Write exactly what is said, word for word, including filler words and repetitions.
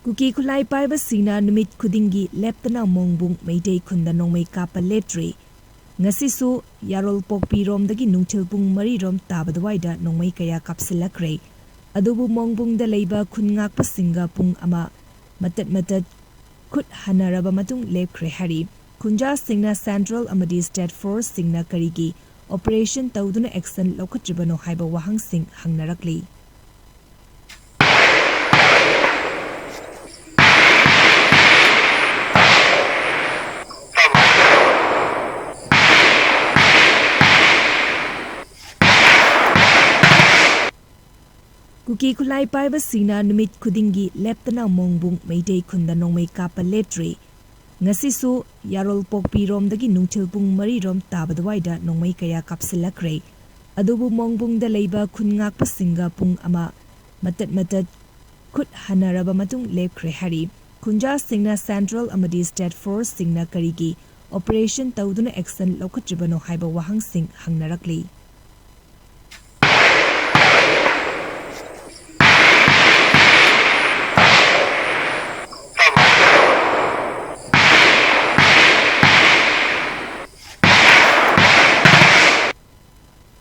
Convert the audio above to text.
ꯀꯨꯀꯤ ꯈꯨꯠꯂꯥꯏ ꯄꯥꯏꯕꯁꯤꯡꯅ ꯅꯨꯃꯤꯠ ꯈꯨꯗꯤꯡꯒꯤ ꯂꯦꯞꯇꯅ ꯃꯣꯡꯕꯨꯡ ꯃꯩꯇꯩ ꯈꯨꯟꯗ ꯅꯣꯡꯃꯩ ꯀꯥꯞꯄ ꯂꯦꯞꯇ꯭ꯔꯤ꯫ ꯉꯁꯤꯁꯨ ꯌꯥꯔꯣꯜꯄꯣꯛꯄꯤꯔꯣꯝꯗꯒꯤ ꯅꯨꯡꯊꯤꯜ ꯄꯨꯡ ꯃꯔꯤ ꯔꯣꯝ ꯇꯥꯕꯗꯨꯋꯥꯏꯗ ꯅꯣꯡꯃꯩ ꯀꯌꯥ ꯀꯥꯞꯁꯤꯜꯂꯛꯈ꯭ꯔꯦ꯫ ꯑꯗꯨꯕꯨ ꯃꯣꯡꯕꯨꯡꯗ ꯂꯩꯕ ꯈꯨꯟ ꯉꯥꯛꯄꯁꯤꯡꯒ ꯄꯨꯡ ꯑꯃ ꯃꯇꯠ ꯃꯇꯠ ꯈꯨꯠ ꯍꯟꯅꯔꯕ ꯃꯇꯨꯡ ꯂꯦꯞꯈ꯭ꯔꯦ ꯍꯥꯏꯔꯤ꯫ ꯈꯨꯟꯖꯥꯁꯤꯡꯅ ꯁꯦꯟꯇ꯭ꯔꯦꯜ ꯑꯃꯗꯤ ꯁ꯭ꯇꯦꯠ ꯐꯣꯔꯁꯁꯤꯡꯅ ꯀꯔꯤꯒꯤ ꯑꯣꯄꯔꯦꯁꯟ ꯇꯧꯗꯨꯅ ꯑꯦꯛꯁꯟ ꯂꯧꯈꯠꯇ꯭ꯔꯤꯕꯅꯣ ꯍꯥꯏꯕ ꯋꯥꯍꯪꯁꯤꯡ ꯍꯪꯅꯔꯛꯂꯤ꯫ ꯀꯨꯀꯤ ꯈꯨꯠꯂꯥꯏ ꯄꯥꯏꯕꯁꯤꯡꯅ ꯅꯨꯃꯤꯠ ꯈꯨꯗꯤꯡꯒꯤ ꯂꯦꯞꯇꯅ ꯃꯣꯡꯕꯨꯡ ꯃꯩꯇꯩ ꯈꯨꯟꯗ ꯅꯣꯡꯃꯩ ꯀꯥꯞꯄ ꯂꯦꯞꯇ꯭ꯔꯤ꯫ ꯉꯁꯤꯁꯨ ꯌꯥꯔꯣꯜꯄꯣꯛꯄꯤꯔꯣꯝꯗꯒꯤ ꯅꯨꯡꯊꯤꯜ ꯄꯨꯡ ꯃꯔꯤ ꯔꯣꯝ ꯇꯥꯕꯗꯨꯋꯥꯏꯗ ꯅꯣꯡꯃꯩ ꯀꯌꯥ ꯀꯥꯞꯁꯤꯜꯂꯛꯈ꯭ꯔꯦ꯫ ꯑꯗꯨꯕꯨ ꯃꯣꯡꯕꯨꯡꯗ ꯂꯩꯕ ꯈꯨꯟ ꯉꯥꯛꯄꯁꯤꯡꯒ ꯄꯨꯡ ꯑꯃ ꯃꯇꯠ ꯃꯇꯠ ꯈꯨꯠ ꯍꯟꯅꯔꯕ ꯃꯇꯨꯡ ꯂꯦꯞꯈ꯭ꯔꯦ ꯍꯥꯏꯔꯤ꯫ ꯈꯨꯟꯖꯥꯁꯤꯡꯅ ꯁꯦꯟꯇ꯭ꯔꯦꯜ ꯑꯃꯗꯤ ꯁ꯭ꯇꯦꯠ ꯐꯣꯔꯁꯁꯤꯡꯅ ꯀꯔꯤꯒꯤ ꯑꯣꯄꯔꯦꯁꯟ ꯇꯧꯗꯨꯅ ꯑꯦꯛꯁꯟ ꯂꯧꯈꯠꯇ꯭ꯔꯤꯕꯅꯣ ꯍꯥꯏꯕ ꯋꯥꯍꯪꯁꯤꯡ ꯍꯪꯅꯔꯛꯂꯤ꯫